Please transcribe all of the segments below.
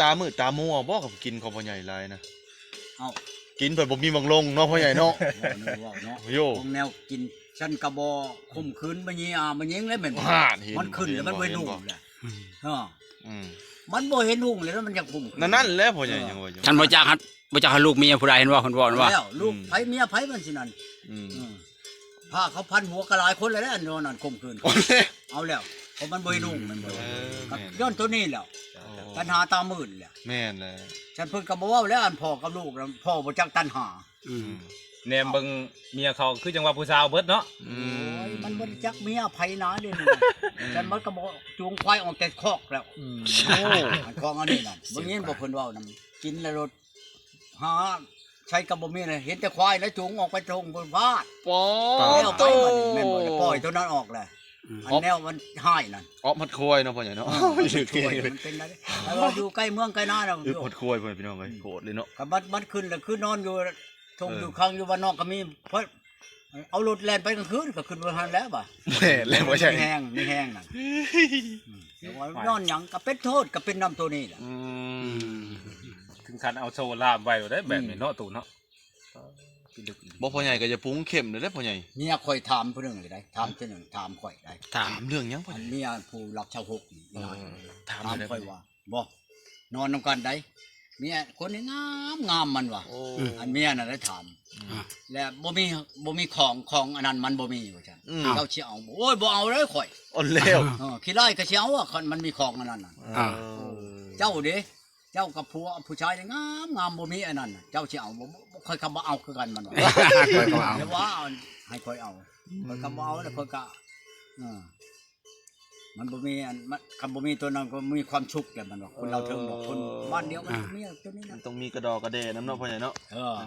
ຕາມືດຕາມົວບໍ່ ກັບກິນຂອງພໍ່ໃຫຍ່ຫຼາຍນະ? ເອົ້າ ກິນເພິ່ນບໍ່ມີໝ່ອງລົງເນາະພໍ່ໃຫຍ່ເນາະ. ເວົ້າເນາະ ເວົ້າເນາະ ໂຢ ຂອງແນວກິນ ຊັ້ນກໍບໍ່ຂົ່ມຂືນມາຍິງ ອາ ມາຍິງແລ້ວແມ່ນບໍ່? ຫັ້ນ ມັນຂຶ້ນແລ້ວມັນບໍ່ເຫັນຮຸ່ງແລ້ວ. ອືມ ເອີ ອືມ ມັນບໍ່ເຫັນຮຸ່ງແລ້ວມັນຍັງຂົ່ມຂືນ ນັ້ນແຫຼະພໍ່ໃຫຍ່ ເອີ ຍັງວ່າຢູ່ ຄັນບໍ່ຈັກ ບໍ່ຈັກໃຫ້ລູກເມຍຜູ້ໃດ ເຫັນບໍ່ ເພິ່ນເວົ້າ ເຫັນບໍ່? ແລ້ວລູກ ອືມ ໃຜເມຍໃຜມັນຊິນັ້ນ. ອືມ ເອີ ພາເຂົາພັນຫົວກໍຫຼາຍຄົນແລ້ວ ອັນນັ້ນຂົ່ມຂືນ ເອົາແລ້ວ ເພາະມັນບໍ່ເຫັນຮຸ່ງແມ່ນບໍ່? ເອີ ກໍ ແມ່ນ ຍ້ອນໂຕນີ້ແຫຼະ ໂອ້ ຕັນຫາຕາມືດແຫຼະ. ແມ່ນແຫຼະ ຊັ້ນເພິ່ນກໍບໍ່ເວົ້າແລ້ວ ອັນພໍ່ກັບລູກນະ ພໍ່ບໍ່ຈັກຕັນຫາ. ອືມ ອືມ ແນມເບິ່ງເມຍເຂົາຄືຈັ່ງວ່າຜູ້ສາວເບິດເນາະ. ອືມ ໂອ້ຍ ມັນບໍ່ໄດ້ຈັກເມຍໃຜນະເດນີ້ນະ. ອືມ ຊັ້ນມັນກໍບໍ່ຈູງຄວາຍອອກແຕ່ຄອກແລ້ວ. ອືມ ໂອ້ ອັນຂອງອັນນີ້ນະ ບໍ່ຍິນບໍ່ເພິ່ນເວົ້ານຳ ກິນແລ້ວລົດ ຫາໃສກໍບໍ່ມີນະ ເຫັນແຕ່ຄວາຍແລ້ວຈູງອອກໄປທົ່ງພຸ້ນພາດ. ປາດ ແລ້ວໄປບັດນີ້ແມ່ນບໍ່? ປ່ອຍໂຕນັ້ນອອກແຫຼະ. ອືມ ອັນແນວມັນຮ້າຍນັ້ນ ອອກມັດຄວາຍເນາະພໍ່ໃຫຍ່ເນາະ. ເອີ ມັນເປັນໄດ້ ແຕ່ວ່າຢູ່ໃກ້ເມືອງໃກ້ນາແລ້ວ ອຶບມັດຄວາຍ ພໍ່ແມ່ພີ່ນ້ອງເອີຍ. ອືມ ໂຫດເລີຍເນາະ ກໍມັດ ມັດຂຶ້ນແລ້ວຄືນອນຢູ່ທົ່ງ ເອີ ຢູ່ຄັງຢູ່ບ້ານນອກກໍມີ ເພິ່ນເອົາລົດແລ່ນໄປກາງຄືນກໍຂຶ້ນບໍ່ທັນແລ້ວວ່າ. ແມ່ນແລ້ວພໍ່ໃຫຍ່ ມີແຮງ ມີແຮງນັ້ນ. ອືມ ແຕ່ວ່າຍ້ອນຫຍັງກໍເປັນໂທດ ກໍເປັນນຳໂຕນີ້ແຫຼະ. ອືມ ອືມ ເຖິງຂັ້ນເອົາໂສ້ລ່າມໄວ້ໂລດເດ້ ແບບນີ້ເນາະ ອືມ ຕູ້ເນາະ. ບໍ່ ພໍ່ໃຫຍ່ກໍຢ່າປຸງເຂັ້ມເດ້ພໍ່ໃຫຍ່. ເມຍຂ້ອຍຖາມຜູ້ໜຶ່ງເລີຍໄດ໋ ຖາມເທື່ອໜຶ່ງ ຖາມຂ້ອຍໄດ໋. ຖາມເລື່ອງຫຍັງພໍ່ໃຫຍ່? ອັນເມຍຜູ້ລັກຊາວຫົກນີ້ ເອີ ຖາມ ຖາມຂ້ອຍວ່າ ບໍ່ ນອນນຳກັນໄດ໋ ເມຍຄົນນີ້ງາມໆ ມັນວ່າ. ໂອ້ ອັນເມຍນັ້ນໄດ້ຖາມ ອືມ ແລ້ວບໍ່ມີ ບໍ່ມີຂອງ ຂອງອັນນັ້ນມັນບໍ່ມີວ່າຊັ້ນ. ອືມ ເຈົ້າຊິເອົາບໍ່? ໂອ້ຍ ບໍ່ເອົາເລີຍຂ້ອຍ. ເອົາແລ້ວ ເອີ ຂີ້ຮ້າຍກໍຊິເອົາ ຄັນມັນມີຂອງອັນນັ້ນນະ. ອ່າ ເຈົ້າເດ້ ເຈົ້າກັບຜົວຜູ້ຊາຍນີ້ງາມໆ ບໍ່ມີອັນນັ້ນນະ ເຈົ້າຊິເອົາບໍ່? ບໍ່ ຂ້ອຍກໍບໍ່ເອົາຄືກັນ ມັນວ່າ. ຂ້ອຍກໍບໍ່ເອົາ ແຕ່ວ່າໃຫ້ຂ້ອຍເອົາ ຂ້ອຍກໍບໍ່ເອົາ ແລ້ວຂ້ອຍກໍ ເອີ ມັນບໍ່ມີອັນ ມັນ ຄັນບໍ່ມີໂຕນັ້ນກໍມີຄວາມສຸກແຫຼະ ມັນວ່າ. ຄົນລາວເຖິງບອກ ເອີ ຄົນບ້ານດຽວກັນ ອ່າ ເມຍໂຕນີ້ນະ ມັນຕ້ອງມີກະດໍກະແດ່ນຳເນາະ ພໍ່ໃຫຍ່ເນາະ. ເອີ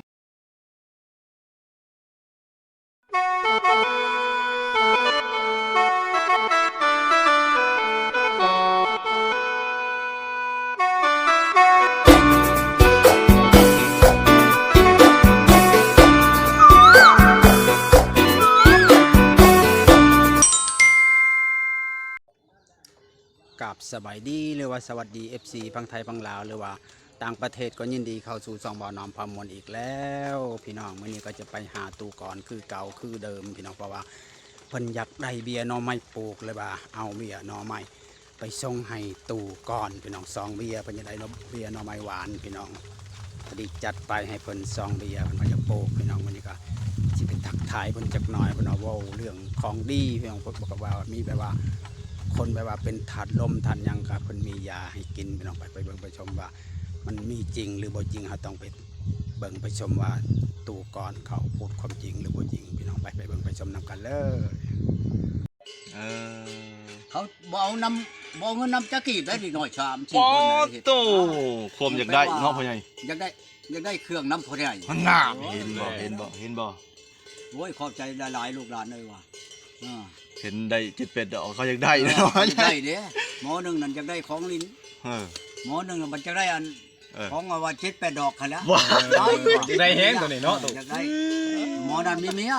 ກາບສະບາຍດີ ຫຼືວ່າສະຫວັດດີ ເອັຟຊີ ຝັ່ງໄທຝັ່ງລາວ ຫຼືວ່າຕ່າງປະເທດ ກໍຍິນດີເຂົ້າສູ່ຊ່ອງບ່າວນ້ອມພາມ່ວນອີກແລ້ວ ພີ່ນ້ອງ. ມື້ນີ້ກໍຈະໄປຫາຕູ້ກອນຄືເກົ່າຄືເດີມ ພີ່ນ້ອງ ເພາະວ່າເພິ່ນຢາກໄດ້ເບ້ຍໜໍ່ໄມ້ປູກ ເລີຍວ່າເອົາເບ້ຍໜໍ່ໄມ້ໄປສົ່ງໃຫ້ຕູ້ກອນ ພີ່ນ້ອງ ສອງເບ້ຍ. ເພິ່ນຢາກໄດ້ເບ້ຍໜໍ່ໄມ້ຫວານ ພີ່ນ້ອງ. ພໍດີຈັດໄປໃຫ້ເພິ່ນສອງເບ້ຍ ເພິ່ນວ່າຢາກປູກ ພີ່ນ້ອງ. ມື້ນີ້ກໍຊິໄປທັກທາຍເພິ່ນຈັກໜ່ອຍ ເພິ່ນວ່າເວົ້າເລື່ອງຂອງດີ ພີ່ນ້ອງ. ເພິ່ນບອກວ່າມີແບບວ່າ ຄົນແບບວ່າເປັນທາດລົມທາດຫຍັງ ກໍເພິ່ນມີຢາໃຫ້ກິນ ພີ່ນ້ອງ. ໄປ ໄປເບິ່ງໄປຊົມວ່າມັນມີຈິງຫຼືບໍ່ຈິງ ເຮົາຕ້ອງໄປເບິ່ງໄປຊົມວ່າຕູ້ກອນເຂົາພູດຄວາມຈິງຫຼືບໍ່ຈິງ ພີ່ນ້ອງ. ໄປ ໄປເບິ່ງໄປຊົມນຳກັນເລີຍ. ເອີ ເຂົາບໍ່ເອົານຳ ບໍ່ເອົາເງິນນຳຈັກກີບໄດ້ ເດັກນ້ອຍສາມສີ່ຄົນນະ. ໂອ້ ຄວາມຢາກໄດ້ເນາະພໍ່ໃຫຍ່ ຢາກໄດ້ ຢາກໄດ້ເຄື່ອງນຳພໍ່ໃຫຍ່. ຫັ້ນນະ ເຫັນບໍ່ ເຫັນບໍ່ ເຫັນບໍ່? ໂອ້ຍ ຂອບໃຈຫຼາຍໆ ລູກຫຼານເອີຍວ່າ ເອີ ເຫັນໄດ້ເຈັດແປດດອກ ເຂົາຢາກໄດ້ເນາະ ຢາກໄດ້ເດ້. ໝໍໜຶ່ງນັ້ນຢາກໄດ້ຂອງຫຼິ້ນ ເອີ ໝໍໜຶ່ງມັນຢາກໄດ້ອັນ ເອີ ຂອງວ່າເຈັດແປດດອກຫັ້ນແຫຼະ. ໄດ້ແຮງໂຕນີ້ເນາະ ຢາກໄດ້. ໝໍນັ້ນມີເມຍ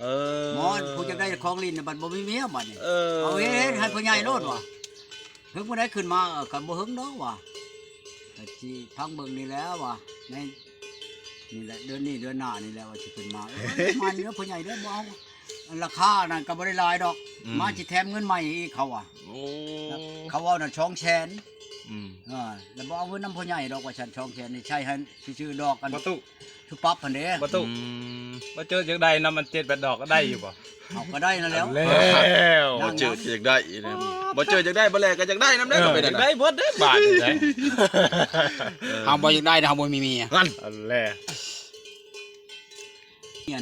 ເອີ ໝໍຜູ້ຢາກໄດ້ຂອງຫຼິ້ນນະ ບັດບໍ່ມີເມຍບັດນີ້ ເອີ ເອົາເຮັດໃຫ້ພໍ່ໃຫຍ່ໂລດວ່າ. ເຖິງມື້ໃດຂຶ້ນມາ ເອີ ກໍບໍ່ເຖິງດອກວ່າ ກໍຊິພັງເບິ່ງນີ້ແຫຼະວ່າ ໃນນີ້ແຫຼະ ເດືອນນີ້ເດືອນໜ້ານີ້ແຫຼະວ່າຊິຂຶ້ນມາ. ເອີ ມັນເດີພໍ່ໃຫญ่ເດີ ບໍ່ເອົາ ອັນລາຄານັ້ນກໍບໍ່ໄດ້ຫຼາຍດອກ ອືມ ມາຊິແຖມເງິນໃໝ່ອີກ ເຂົາວ່າ. ໂອ້ ເຂົາເວົ້ານັ້ນສອງແສນ ອືມ ເອີ ແລ້ວບໍ່ເອົາເງິນນຳພໍ່ໃຫຍ່ດອກວ່າຊັ້ນ ສອງແສນນີ້ໃຊ້ໃຫ້ ຊື່ໆ ດອກກັນ ບໍ່ຕູ້ ຄືປັບຫັ້ນເດ້ ບໍ່ຕູ້. ອືມ ບໍ່ເຈີຢາກໄດ້ນຳອັນເຈັດແປດດອກກໍໄດ້ຢູ່ບໍ່? ເອົາກໍໄດ້ນັ້ນແຫຼ້ວ ແລ້ວ ບໍ່ເຈີຢາກໄດ້ນະ ບໍ່ເຈີຢາກໄດ້ ບໍ່ແລກໍຢາກໄດ້ນຳເດ້. ເອີ ກໍເປັນ ຢາກໄດ້ເບິດເດ້ບາດນີ້. ເຮົາບໍ່ຢາກໄດ້ ເຮົາບໍ່ມີເມຍ ຫັ້ນແຫຼະ. ເອີ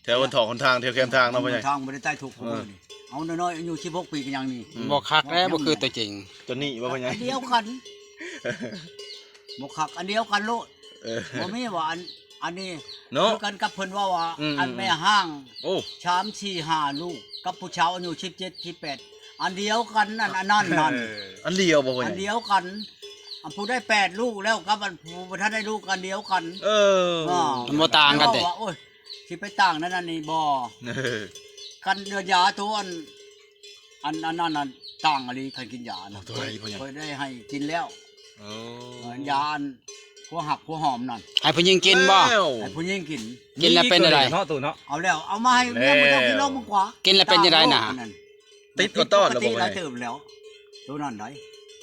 ແຖວຫົນຖອກຫົນທາງ ແຖວແຄມທາງເນາະ ພໍ່ໃຫຍ່ ທາງບໍ່ໄດ້ໃຕ້ທຸກ ເອີ ເອົານ້ອຍໆ ອາຍຸສິບຫົກປີກໍຍັງມີ. ອືມ ບໍ່ຄັກແລ້ວ ບໍ່ຄືຕົວຈິງ ຕົວນີ້ບໍ່ ພໍ່ໃຫຍ່ ອັນດຽວກັນ ບໍ່ຄັກ ອັນດຽວກັນໂລດ. ເອີ ບໍ່ມີວ່າອັນ ອັນນີ້ເນາະ ຄືກັນກັບເພິ່ນເວົ້າວ່າ ອືມ ອັນແມ່ຮ້າງ ໂອ້ ສາມສີ່ຫ້າລູກ ກັບຜູ້ສາວອາຍຸສິບເຈັດ ສິບແປດ ອັນດຽວກັນ ອັນ ອັນນັ້ນນັ້ນ ເອີ ອັນດຽວບໍ່ ອັນດຽວກັນ. ອັນຜູ້ໄດ້ແປດລູກແລ້ວກັບອັນຜູ້ບໍ່ທັນໄດ້ລູກ ອັນດຽວກັນ. ເອີ ມັນບໍ່ຕ່າງກັນເດ້. ໂອ້ຍ ຊິໄປຕ່າງນັ້ນອັນນີ້ບໍ່ ເອີ ຄັນເດືອນຢາໂຕອັນ ອັນ ອັນນັ້ນ ອັນຕ່າງອີ່ຫຼີ ຄັນກິນຢານະ ໂອ້ ໂຕໃດ ຂ້ອຍໄດ້ໃຫ້ກິນແລ້ວ. ໂອ້ ຢາອັນ ຜົວຮັກຜົວຫອມນັ້ນ ໃຫ້ຜູ້ຍິງກິນບໍ່? ແລ້ວ ໃຫ້ຜູ້ຍິງກິນ ກິນແລ້ວເປັນຈັ່ງໃດ? ເນາະ ຕູ້ເນາະ ເອົາແລ້ວ ເອົາມາໃຫ້ເມຍ ແລ້ວ ບໍ່ຕ້ອງກິນແລ້ວ ບໍ່ກວ່າ ກິນແລ້ວເປັນຈັ່ງໃດນະ? ຕາມໂລກອັນນັ້ນ ຕິດບໍ່ຕອດແລ້ວບໍ່? ປົກກະຕິຫຼາຍເຕີບແລ້ວ ໂຕນັ້ນໃດ໋.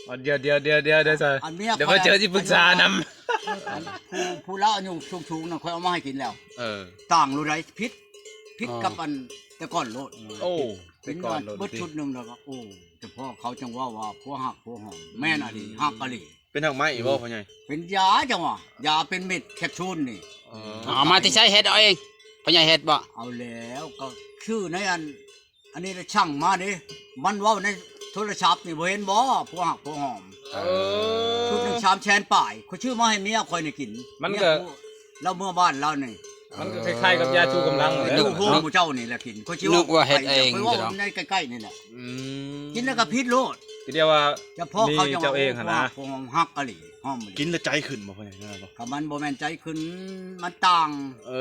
ອໍ ດຽວໆໆໆ ດຽວ ອັນເມຍ ດຽວຂ້ອຍ ຂ້ອຍເຈີຊິປຶກສານຳ ອັນຜູ້ ຜູ້ລາວອາຍຸສູງໆນັ້ນ ຂ້ອຍເອົາມາໃຫ້ກິນແລ້ວ ເອີ ຕ່າງໂລດໃດ໋ ຜິດ ຜິດ ອໍ ກັບອັນແຕ່ກ່ອນໂລດ ໂອ້ ເປັນ ແຕ່ກ່ອນໂລດ ເບິດຊຸດໜຶ່ງແລ້ວກໍ ໂອ້ ແຕ່ພໍ່ເຂົາຈັ່ງເວົ້າວ່າຜົວຮັກຜົວຫອມ ແມ່ນອີ່ຫຼີ ຮັກອີ່ຫຼີ. ເປັນຮັກໄມ້ບໍ່ພໍ່ໃຫຍ່? ເປັນຢາຈັ່ງວ່າ ຢາເປັນເມັດແຄບຊູນນີ້ ອໍ ເອົາມາແຕ່ໃສ ເຮັດເອົາເອງ ພໍ່ໃຫຍ່ເຮັດບໍ່? ເອົາແລ້ວ ກໍຊື້ໃນອັນ ອັນນີ້ລະສັ່ງມາເດ້ ມັນເວົ້າໃນໂທລະສັບນີ້ ບໍ່ເຫັນບໍ່ ຜົວຮັກຜົວຫອມ ເອີ ຊຸດໜຶ່ງສາມແສນປາຍ ຂ້ອຍຊື້ມາໃຫ້ເມຍຂ້ອຍນີ້ກິນ ມັນກໍ ເມຍຜູ້ລາວເມືອບ້ານລາວນີ້ ມັນກໍຄ້າຍໆກັບຢາຊູກຳລັງນັ້ນແຫຼະ ຢູ່ໂຮງໝູເຈົ້ານີ້ແຫຼະກິນ ຂ້ອຍຊິ ນຶກວ່າເຮັດເອງ ຂ້ອຍເວົ້າໃນໃກ້ໆນີ້ແຫຼະ ອືມ ກິນແລ້ວກໍຜິດໂລດ ຄືດຽວວ່າ ຈະພໍເຂົາຈັ່ງວ່າ ໂອ້ ຜົວຮັກອີ່ຫຼີ ຫອມ ກິນແລ້ວໃຈຂຶ້ນບໍ່ພໍ່ໃຫຍ່? ກໍມັນບໍ່ແມ່ນໃຈຂຶ້ນ ມັນຕ່າງ ເອີ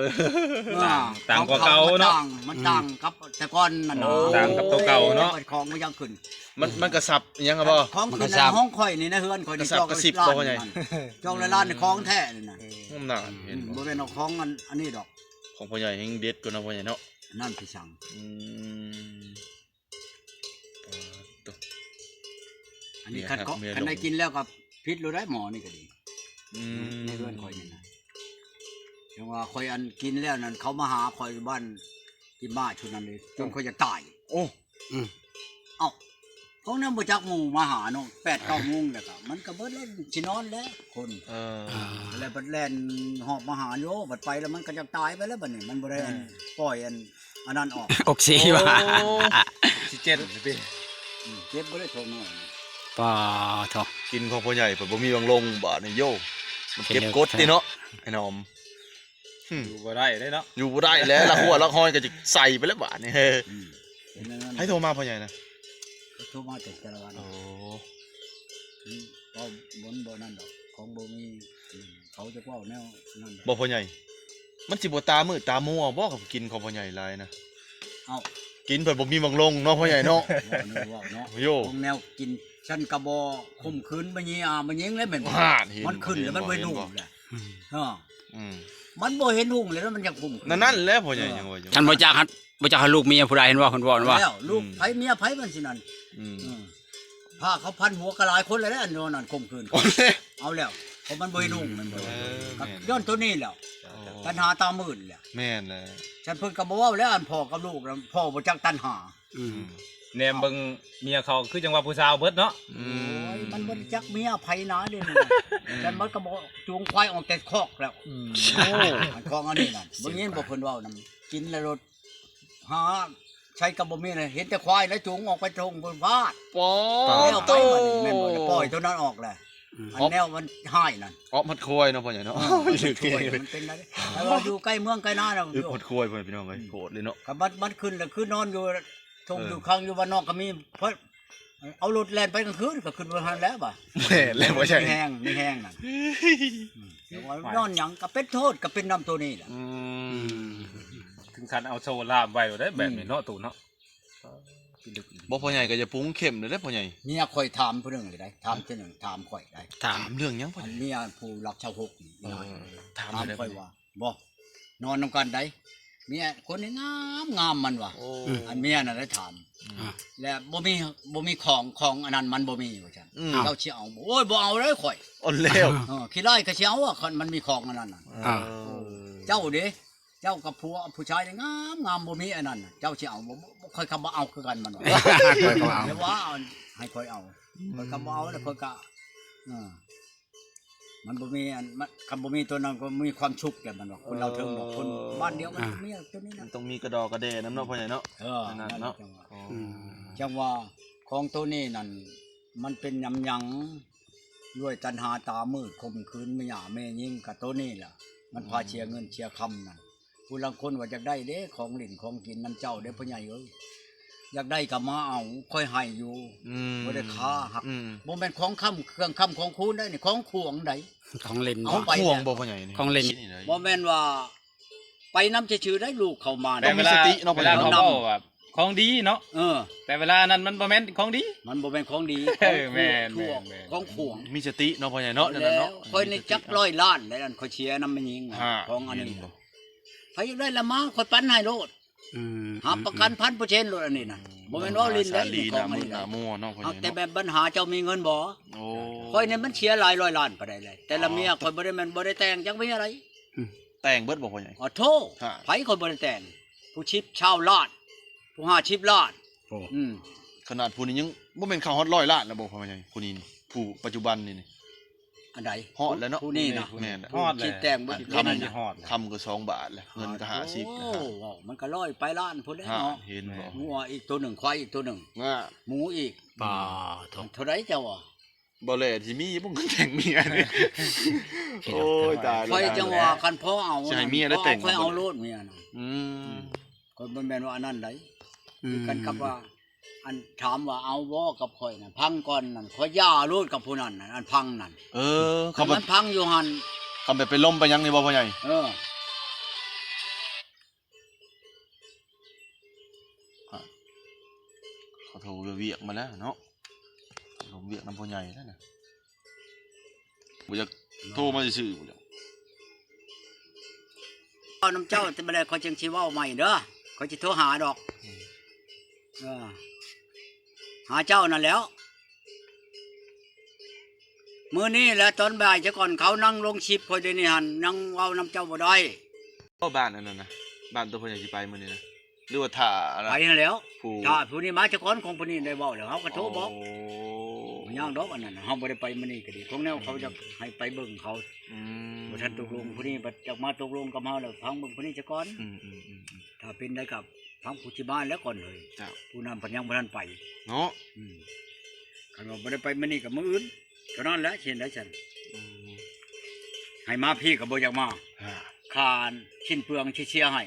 ຕ່າງ ຕ່າງກວ່າເກົ່າເນາະ ມັນຕ່າງ ອືມ ມັນຕ່າງກັບແຕ່ກ່ອນນັ້ນນະ ໂອ້ ຕ່າງກັບໂຕເກົ່າເນາະ ຂອງມັນຍັງຂຶ້ນ ມັນ ມັນກະສັບຫຍັງບໍ່? ຂອງຂຶ້ນໃນຫ້ອງຂ້ອຍນີ້ນະ ເຮືອນຂ້ອຍນີ້ ກະສັບກະສິບບໍ່ພໍ່ໃຫຍ່? ຈອງລະລ້ານນີ້ຂອງແທ້ນີ້ນະ ອືມ ນັ້ນ ອືມ ເຫັນບໍ່? ບໍ່ແມ່ນເອົາຂອງອັນ ອັນນີ້ດອກ ຂອງພໍ່ໃຫຍ່ແຮ່ງເດັດກວ່າເນາະພໍ່ໃຫຍ່ເນາະ ນັ້ນຄືສັງ ອືມ. ອ່າ ໂຕ ອັນນີ້ ເມຍ ຄັນ ຄັນໄດ້ກິນແລ້ວກໍຜິດໂລດໄດ໋ ໝໍນີ້ກໍດີ ອືມ ໃນເຮືອນຂ້ອຍນີ້ນະ ຈັ່ງວ່າຂ້ອຍອັນກິນແລ້ວນັ້ນ ເຂົາມາຫາຂ້ອຍຢູ່ບ້ານກິມມາຊຸດນັ້ນເດ້ ຈົນຂ້ອຍຢາກຕາຍ ໂອ້ ອືມ ເອົ້າ ພວກນັ້ນບໍ່ຈັກໝູ່ມາຫາເນາະ ແປດເກົ້າໂມງແລ້ວກໍ ມັນກໍເບິດແລ້ວ ຊິນອນແລ້ວຄົນ ເອີ ແລ້ວບັດແລ່ນຮອບມາຫາໂຍ ບັດໄປແລ້ວມັນກໍຢາກຕາຍໄປແລ້ວ ບັດນີ້ມັນບໍ່ໄດ້ ເອີ ອັນ ປ່ອຍອັນ ອັນນັ້ນອອກ ອົກຊີວ່າ ໂອ້ ຊິເຈັບ ອືມ ເຈັບບໍ່ໄດ້ທ້ອງນ້ອຍ ປາໂທ ກິນຂອງພໍ່ໃຫຍ່ ເພິ່ນບໍ່ມີວັງລົງ ບາດນີ້ໂຍ ມັນເກັບກົດຕິເນາະ ໄອ້ໜອມ ຫືມ ຢູ່ບໍ່ໄດ້ເດ້ເນາະ ຢູ່ບໍ່ໄດ້ແລ້ວ ລະຫົວລະຫອຍກໍຈະໃສ່ໄປແລ້ວບາດນີ້ ອືມ ເປັນຫຍັງນັ້ນ ໃຜໂທມາພໍ່ໃຫຍ່ນະ? ເຂົາໂທມາຈາກສາລະວັນ ໂອ້ ອືມ ເວົ້າ ບໍ່ ບໍ່ນັ້ນດອກ ຂອງບໍ່ມີ ອືມ ເຂົາຈະເວົ້າແນວນັ້ນດອກ ບໍ່ພໍ່ໃຫຍ່ ມັນຊິບໍ່ຕາມືດຕາມົວບໍ່ ກັບກິນຂອງພໍ່ໃຫຍ່ຫຼາຍນະ? ເອົ້າ ກິນເພິ່ນບໍ່ມີບັງລົງເນາະພໍ່ໃຫຍ່ເນາະ ເວົ້າເນາະ ເວົ້າເນາະ ໂຢ ຂອງແນວກິນ ຊັ້ນກະບໍ່ຂົ່ມຂືນມະຍິງ ອາ ມະຍິງແລ້ວແມ່ນບໍ່? ຫັ້ນ ມັນຂຶ້ນແລ້ວມັນບໍ່ເຫັນຮຸ່ງແຫຼະ ອືມ ເອີ ອືມ ມັນບໍ່ເຫັນຮຸ່ງແລ້ວມັນຍັງຂົ່ມຂືນ ນັ້ນ ນັ້ນແຫຼະພໍ່ໃຫຍ່ ເອີ ຍັງວ່າຢູ່ ຄັນບໍ່ຈັກ ບໍ່ຈັກໃຫ້ລູກເມຍຜູ້ໃດເຫັນບໍ່ ເພິ່ນເວົ້ານັ້ນວ່າ ແລ້ວລູກ ອືມ ໃຜເມຍໃຜມັນຊິນັ້ນ ອືມ ເອີ ພາເຂົາພັນຫົວກໍຫຼາຍຄົນແລ້ວ ອັນນັ້ນຂົ່ມຂືນ ເອົາແລ້ວ ເພາະມັນບໍ່ເຫັນຮຸ່ງແມ່ນບໍ່? ເອີ ແມ່ນ ກໍຍ້ອນໂຕນີ້ແຫຼະ ໂອ້ ຕັນຫາຕາມືດແຫຼະ ແມ່ນແຫຼະ ຊັ້ນເພິ່ນກໍບໍ່ເວົ້າແລ້ວ ອັນພໍ່ກັບລູກນະ ພໍ່ບໍ່ຈັກຕັນຫາ ອືມ ແນມເບິ່ງເມຍເຂົາຄືຈັ່ງວ່າຜູ້ສາວເບິດເນາະ ອືມ ໂອ້ຍ ມັນບໍ່ໄດ້ຈັກເມຍໃຜນະດຽວນີ້ ອືມ ແຕ່ມັນກໍບໍ່ຈູງຄວາຍອອກແຕ່ຄອກແລ້ວ ອືມ ໂອ້ ອັນຂອງອັນນີ້ນະ ເບິ່ງຍິນບໍ່ເພິ່ນເວົ້ານຳ ກິນແລ້ວລົດ ຫາໃສກໍບໍ່ມີເລີຍ ເຫັນແຕ່ຄວາຍແລ້ວຈູງອອກໄປທົ່ງພຸ້ນ ປາດ ປາດ ແລ້ວໄປບັດນີ້ແມ່ນບໍ່? ປ່ອຍໂຕນັ້ນອອກແຫຼະ ອືມ ອັນແນວມັນຮ້າຍນັ້ນ ອອກມັດຄວາຍເນາະພໍ່ໃຫຍ່ເນາະ ເອີ ມັນເປັນໄດ້ ແຕ່ວ່າຢູ່ໃກ້ເມືອງໃກ້ນາແລ້ວ ອຶບມັດຄວາຍ ພໍ່ແມ່ພີ່ນ້ອງເອີຍ ໂຫດເລີຍເນາະ ກໍມັດ ມັດຂຶ້ນແລ້ວຄືນອນຢູ່ທົ່ງ ເອີ ຢູ່ຄັງຢູ່ບ້ານນອກກໍມີ ເພິ່ນ ເອົາລົດແລ່ນໄປກາງຄືນກໍຂຶ້ນບໍ່ທັນແລ້ວບາດ ແມ່ນແລ້ວ ບໍ່ໃຊ່ ມີແຮງ ມີແຮງນັ້ນ ອືມ ແຕ່ວ່າຍ້ອນຫຍັງກໍເປັນໂທດ ກໍເປັນນຳໂຕນີ້ແຫຼະ ອືມ ເຖິງຂັ້ນເອົາໂສ້ລ່າມໄວ້ໂລດເດ້ ແບບນີ້ເນາະ ອືມ ຕູ້ເນາະ ບໍ່ ພໍ່ໃຫຍ່ກໍຢ່າປຸງເຂັ້ມເດ້ ພໍ່ໃຫຍ່ ເມຍຂ້ອຍຖາມຜູ້ໜຶ່ງເລີຍໄດ໋ ຖາມເທື່ອໜຶ່ງ ຖາມຂ້ອຍໄດ໋ ຖາມເລື່ອງຫຍັງພໍ່ໃຫຍ່ ອັນເມຍຜູ້ລັກຊາວຫົກນີ້ ເອີ ຖາມ ຖາມຂ້ອຍວ່າ ບໍ່ ນອນນຳກັນໄດ໋ ເມຍຄົນນີ້ງາມໆ ມັນວ່າ ໂອ້ ອັນເມຍນັ້ນໄດ້ຖາມ ອ່າ ແລ້ວບໍ່ມີ ບໍ່ມີຂອງ ຂອງອັນນັ້ນມັນບໍ່ມີວ່າຊັ້ນ ອືມ ເຈົ້າຊິເອົາບໍ່? ໂອ້ຍ ບໍ່ເອົາເລີຍຂ້ອຍ ອ່ອນແລ້ວ ເອີ ຂີ້ຮ້າຍກໍຊິເອົາ ຄັນມັນມີຂອງອັນນັ້ນນະ ອ່າ ເຈົ້າເດ້ ເຈົ້າກັບຜົວຜູ້ຊາຍນີ້ງາມໆ ບໍ່ມີອັນນັ້ນ ເຈົ້າຊິເອົາບໍ່? ຂ້ອຍກໍບໍ່ເອົາຄືກັນ ມັນວ່າ ຂ້ອຍກໍບໍ່ເອົາ ແຕ່ວ່າໃຫ້ຂ້ອຍເອົາ ຂ້ອຍກໍບໍ່ເອົາ ແລ້ວຂ້ອຍກໍ ເອີ ມັນບໍ່ມີອັນ ມັນ ຄັນບໍ່ມີໂຕນັ້ນກໍມີຄວາມສຸກແຫຼະ ມັນວ່າ ຄົນລາວເທິງດອກ ເອີ ຄົນບ້ານດຽວກັນ ອ່າ ມີໂຕນີ້ນະ ມັນຕ້ອງມີກະດໍກະແດ່ນຳເນາະ ອືມ ພໍ່ໃຫຍ່ເນາະ ເອີ ນັ້ນເນາະ ຈັ່ງວ່າ ອືມ ຈັ່ງວ່າຂອງໂຕນີ້ນັ້ນ ມັນເປັນຍຳຍັງ ດ້ວຍຕັນຫາຕາມືດ ຂົ່ມຂືນແມ່ຍ່າແມ່ຍິງ ກະໂຕນີ້ລະ ມັນພາ ອືມ ເສຍເງິນເສຍຄຳນັ້ນ ຜູ້ລາງຄົນວ່າຢາກໄດ້ເດ້ ຂອງຫຼິ້ນຂອງກິນນຳເຈົ້າເດ້ ພໍ່ໃຫຍ່ເອີຍ ຢາກໄດ້ກໍມາເອົາ ຂ້ອຍໃຫ້ຢູ່ ອືມ ບໍ່ໄດ້ຄ້າ ອືມ ບໍ່ແມ່ນຂອງຄຳ ເຄື່ອງຄຳຂອງຄູນໄດ໋ນີ້ ຂອງຂວງໄດ໋ ຂອງຫຼິ້ນ ຂອງຂວງບໍ່ພໍ່ໃຫຍ່ນີ້ ຂອງຫຼິ້ນ ບໍ່ແມ່ນວ່າໄປນຳຊື່ໆໄດ໋ ລູກເຂົາມາ ຕ້ອງມີສະຕິເນາະ ເວລາເຂົາເວົ້າວ່າ ຂອງດີເນາະ ເອີ ແຕ່ເວລານັ້ນມັນບໍ່ແມ່ນຂອງດີ ມັນບໍ່ແມ່ນຂອງດີ ເອີ ຂອງຂວ້າງ ແມ່ນໆໆ ຂອງຂວ້າງ ມີສະຕິເນາະ ພໍ່ໃຫຍ່ເນາະ ແລ້ວຂ້ອຍນີ້ຈັກຮ້ອຍລ້ານແລ້ວນັ້ນ ຂ້ອຍເສຍນຳແມ່ຍິງ ຮະ ຂອງອັນນີ້ ເຫັນບໍ່ ໃຜຢາກໄດ້ລະມາ ຂ້ອຍປັນໃຫ້ໂລດ ອືມ ຮັບປະກັນພັນເປີເຊັນໂລດ ອັນນີ້ນະ ອືມ ບໍ່ແມ່ນເວົ້າຫຼິ້ນເດ້ ຂອງອັນນີ້ນະ ແຕ່ແບບບັນຫາເຈົ້າມີເງິນບໍ່ ໂອ້ ຂ້ອຍນີ້ມັນເສຍຫຼາຍຮ້ອຍລ້ານປານໃດແຫຼະ ແຕ່ລະເມຍຂ້ອຍບໍ່ໄດ້ແມ່ນບໍ່ໄດ້ແຕ່ງຈັກເມຍໃດ ອືມ ແຕ່ງເບິດບໍ່ພໍ່ໃຫຍ່ ອໍໂທ້ ຮະ ໃຜຂ້ອຍບໍ່ໄດ້ແຕ່ງ ຜູ້ສິບຊາວລ້ານ ຜູ້ຫ້າສິບລ້ານ ໂອ້ ອືມ ຂະໜາດຜູ້ນີ້ຍັງບໍ່ແມ່ນເຂົ້າຮອດຮ້ອຍລ້ານແລ້ວບໍ່ພໍ່ໃຫຍ່ ຜູ້ນີ້ນີ້ ຜູ້ປັດຈຸບັນນີ້ນີ້ ອັນໃດ ຮອດແລ້ວເນາະ ຜູ້ນີ້ນະ ແມ່ນແຫຼະ ຮອດແລ້ວ ຊິແຕ່ງເບິດ ຄຳ ເງິນນີ້ຮອດແລ້ວ ຄຳກໍສອງບາດແລ້ວ ເງິນກໍຫ້າສິບ ໂອ້ ແລ້ວ ເວົ້າມັນກໍຮ້ອຍປາຍລ້ານພຸ້ນແຫຼະເນາະ ເຫັນບໍ່ ງົວອີກໂຕໜຶ່ງ ຄວາຍອີກໂຕໜຶ່ງ ງາມ ໝູອີກ ປາໂທ້ ເທົ່າໃດເຈົ້າວ່າ ບໍ່ແລະ ຊິມີບໍ່ເງິນແຕ່ງເມຍນີ້ ໂອ້ຍ ຕາຍແລ້ວ ຂ້ອຍຈັ່ງວ່າ ຄັນພໍເອົາ ຊິໃຫ້ເມຍໄດ້ແຕ່ງ ຂ້ອຍເອົາໂລດເມຍນະ ອືມ ອືມ ຂ້ອຍບໍ່ແມ່ນວ່າອັນນັ້ນໃດ ອືມ ຄືກັນກັບວ່າ ອັນຖາມວ່າເອົາບໍ່ກັບຂ້ອຍນະ ພັງກ່ອນນັ້ນ ຂ້ອຍຢ່າໂລດກັບຜູ້ນັ້ນນະ ອັນພັງນັ້ນ ເອີ ຄັນມັນພັງຢູ່ຫັ້ນ ຄັນໄປ ໄປລົ້ມໄປຫຍັງນີ້ບໍ່ພໍ່ໃຫຍ່ ເອີ ອ່ະ ເຂົາໂທວຽກມາແລ້ວເນາະ ລົມວຽກນຳພໍ່ໃຫຍ່ແລ້ວນະ ບໍ່ຢາກໂທມາຊື່ໆ ບໍ່ຢາກ ເວົ້ານຳເຈົ້າ ແຕ່ບັດໃດຂ້ອຍຈຶ່ງຊິເວົ້າໃໝ່ເດີ ຂ້ອຍຊິໂທຫາດອກ ອືມ ເອີ ຫາເຈົ້ານັ້ນແຫຼ້ວ ມື້ນີ້ແຫຼະຕອນບ່າຍຊະກ່ອນ ເຂົານັ່ງລົງຄລິບຂ້ອຍດຽວນີ້ຫັ້ນ ຍັງເວົ້ານຳເຈົ້າບໍ່ໄດ້ ບໍ່ ບ້ານອັນນັ້ນນະ ບ້ານໂຕພໍ່ໃຫຍ່ຊິໄປມື້ນີ້ນະ ຫຼືວ່າຖ້າອັນນັ້ນ ໄປຫັ້ນແຫຼ້ວ ຜູ້ ຖ້າຜູ້ນີ້ມາຊະກ່ອນ ຂອງຜູ້ນີ້ໄດ້ເວົ້າແລ້ວ ເຮົາກໍໂທບອກ ໂອ້ ບໍ່ຍາກດອກອັນນັ້ນນະ ເຮົາບໍ່ໄດ້ໄປມື້ນີ້ກໍດີ ຂອງແນວເຂົາ ອືມ ຢາກໃຫ້ໄປເບິ່ງເຂົາ ອືມ ບໍ່ທັນຕົກລົງ ຜູ້ນີ້ບັດຢາກມາຕົກລົງກັບເຮົາແລ້ວ ຟັງເບິ່ງຜູ້ນີ້ຊະກ່ອນ ອືມໆໆໆ ຖ້າເປັນໄດ້ກໍຟັງຜູ້ຊິມາແລ້ວກ່ອນເຮີ້ຍ ເຈົ້າ ຜູ້ນັ້ນເພິ່ນຍັງບໍ່ທັນໄປເນາະ ອືມ ຄັນວ່າບໍ່ໄດ້ໄປມື້ນີ້ກໍມື້ອື່ນ ເທົ່ານັ້ນແຫຼະ ຊິເຮັດໄດ້ຊັ້ນ ອືມ ໃຫ້ມາພີ້ກໍບໍ່ຢາກມາ ຄ່າ ຂານຊິ້ນເປືອງຊິເສຍໃຫ້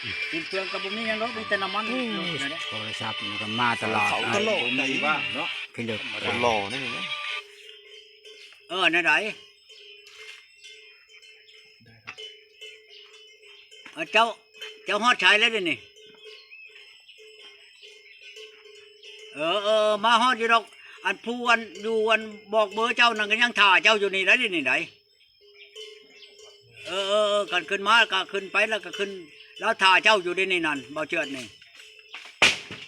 ອືມ ຊິ້ນເປືອງກໍບໍ່ມີຫຍັງດອກ ມີແຕ່ນ້ຳມັນລົດນັ້ນແຫຼະ ໂທລະສັບນີ້ກໍມາຕະຫຼອດ ເຂົາຕະຫຼອດ ບໍ່ມີວ່າງເນາະ ພີ່ເລິກ ຄົນຫຼໍ່ນີ້ນະ ເອີ ແນວໃດ? ເອີ ເຈົ້າ ເຈົ້າຮອດໃສແລ້ວດຽວນີ້? ເອີ ເອີ ເອີ ມາຮອດຢູ່ດອກ ອັນຜູ້ອັນຢູ່ອັນບອກເບີເຈົ້ານັ້ນກໍຍັງຖ້າເຈົ້າຢູ່ນີ້ໄດ໋ ດຽວນີ້ໄດ໋. ເອີ ເອີ ເອີ ຄັນຂຶ້ນມາກໍຂຶ້ນໄປແລ້ວກໍຂຶ້ນ ລາວຖ້າເຈົ້າຢູ່ດຽວນີ້ນັ້ນ ເບົາເຈື່ອນນີ້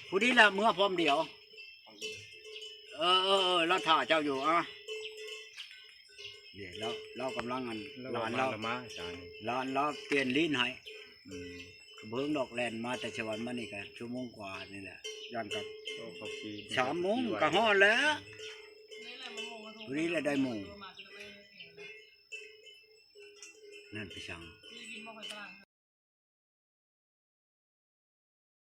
ຜູ້ນີ້ລະເມືອພ້ອມດຽວ. ເອີ ເອີ ເອີ ລາວຖ້າເຈົ້າຢູ່ ອາ ເດ້ ລາວ ລາວກຳລັງ ອັນ ລາວ ຫຼານລາວ ລາວມາ ຫຼານລາວປ່ຽນລີ້ນໃຫ້ ອືມ ກໍບໍ່ເຖິງດອກ ແລ່ນມາແຕ່ສະຫວັນມານີ້ກໍຊົ່ວໂມງກວ່ານີ້ແຫຼະ ຢ້ານກັບ ໂອ້ ເຂົາຂີ່ ສາມໂມງກໍຮອດແລ້ວ ພໍດີແຫຼະໄດ້ໝູ່ ນັ້ນໄປສັ່ງ